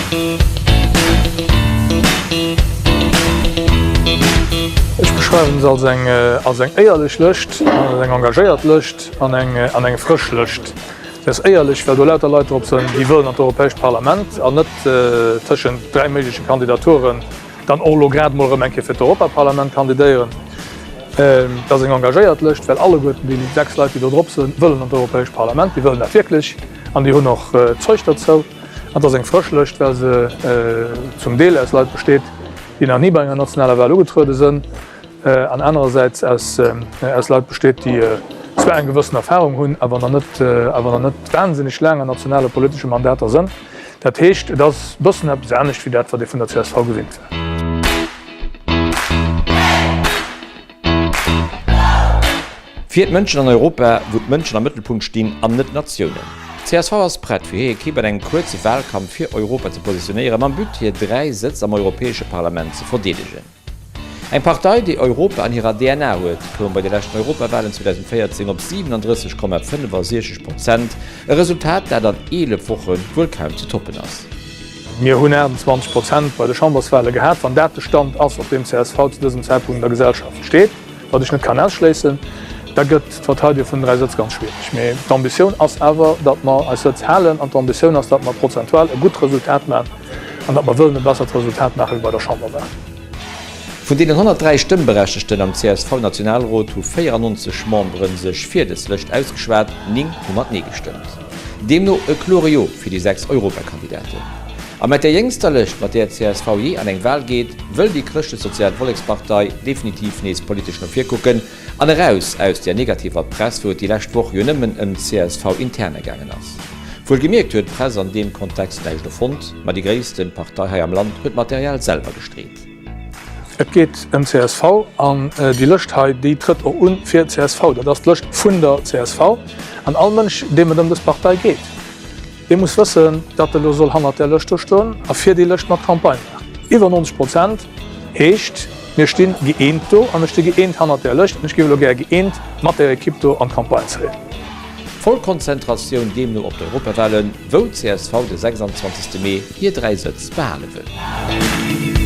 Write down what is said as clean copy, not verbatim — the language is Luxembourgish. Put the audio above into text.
Ech beschreiwen se als eng als eng éierlech Lëscht, als eng engagéiert Lëscht an eng an eng frësch Lëscht. Se ass éierlech, well do lauter Leit drop sënn, déi wëllen an d'Europäescht Parlament an net tëschent 3 méigleche Kandidaturen dann och elo grad emol erëm eng Kéier fir d'Europaparlament kandidéieren. Et ass eng engagéiert Lëscht, well alleguerten déi 6 Leit, déi do drop sënn, wëllen an d'Europäescht Parlament. Déi wëllen dat wierklech an déi hunn och d'Zeug derzou. An et ass eng frësch Lëscht, well se zum Deel aus Leit besteet, déi nach ni bei enger nationaler Wahl ugetruede sënn an anerersäits aus Leit besteet, déi zwar eng gewëssen Erfahrung hunn, awer nach net, awer nach net wahnsinneg laang an nationale politesche Mandater sënn. Dat heescht, et ass e bëssen eppes anescht wéi dat, wat ee vun der csv gewinnt war. Fir d'Mënschen an Europa, wou d'Mënschen am Mëttelpunkt stinn an net d'Natiounen. D'CSV ass prett fir hir Ekipp an engem kuerze Wahlkampf fir Europa ze positionéieren, mam But hir 3 Sëtz am Europäesche Parlament ze verdeedegen. Eng Partei, déi Europa an hirer DNA huet, koum bei de leschten Europawahlen 2014 op 37,65 Prozent, e Resultat dat an 11 Woche wuel kaum ze toppen ass. Mir hunn 28 Prozent bei de Chamberswahle gehat. Wann dat de Stand ass, op deem csv zu dësem Zäitpunkt an der Gesellschaft steet, wat ech net kann ausschléissen, da gëtt d'Verteidige vun den 3 Sëtz ganz schwiereg. Mee d'Ambitioun ass awer, datt mer eis Sëtz halen an d'Ambitioun ass, datt mer prozentual e gutt Resultat maachen an datt mer wëllen e bessert Resultat maache wéi bei der Chamberwahl. Vun deenen 103 Stëmmberechtegten am CSV-Nationalrot hu 94 Membere sech fir dës Lëscht ausgeschwat, 9 hu mat Nee gestëmmt. Deemno e klore Jo fir déi 6 Europakandidaten. A mat där jéngster Lëscht, mat där csv jee an eng Wal geet, wëll déi chrëschtlech-sozial Vollekspartei definitiv nees politesch no vir kucken an eraus aus där negativer Press, wou et déi lescht Woch jo nëmmen ëm d'CSV-Interna gaangen ass. Wuel gemierkt huet d'Press an deem Kontext näischt erfonnt, ma déi gréisste Partei hei am Land huet d'Material selwer gestreet. Et geet ëm csv an déi Lëscht hei, déi trëtt och un fir csv. Dat ass d'Lëscht vun der csv. An all Mënsch, deem et ëm dës Partei geet, dee muss wëssen, datt e lo soll hannert där Lëscht do stoen a fir déi Lëscht mat Campagne maachen. Iwwer 90 Prozent heescht, mir stinn gëeent do a mir sti gëeent hannert där Lëscht an ech géif elo gär gëeent mat där Ekipp do an d'Campagne zréien. Voll Konzentratioun deemno op d'Europawalen, wou csv de 26 Mee hir 3 Sëtz behale wëll.